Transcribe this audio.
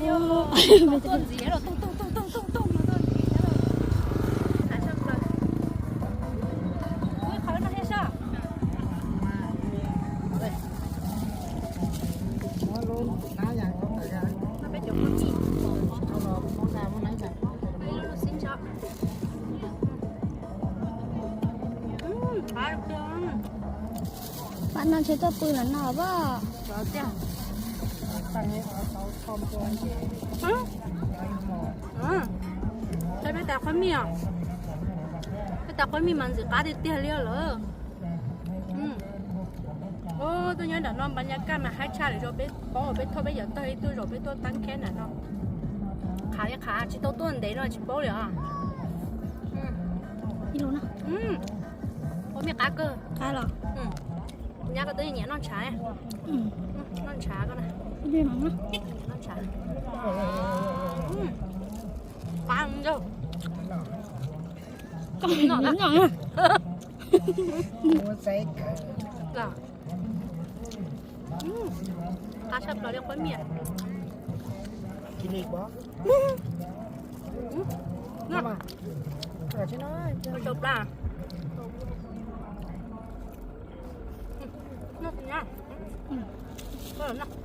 Tuaj ntxiv los tuaj tuaj tuaj tuaj tuaj tuaj tuaj ntxiv. Qhov no thiaj sab. Peb cov phooj ywg, peb lub xib ntsho. Pab no ntshe tuaj pw lawm no as. Peb tas qhob mij os, peb tas qhob mij mas ntxim qab tiag tiag li lawm. Tuaj nyob nram no npa nyaj kaj mas haib tshaj lawm, zoo peb paub peb thauj peb cov tawg ib tug zaum peb tuaj tab khab nram no. Qhav li qhav tsis tau tuaj ntev no tsis paub li os. Ua mij qab kawg. Nyab koj twb nyiam noj ntshav, noj ntshav koj na. Noj ntshav. Qab ntshav. Qab tshaj plaws li qhob mij. Rau plab. Noj, noj.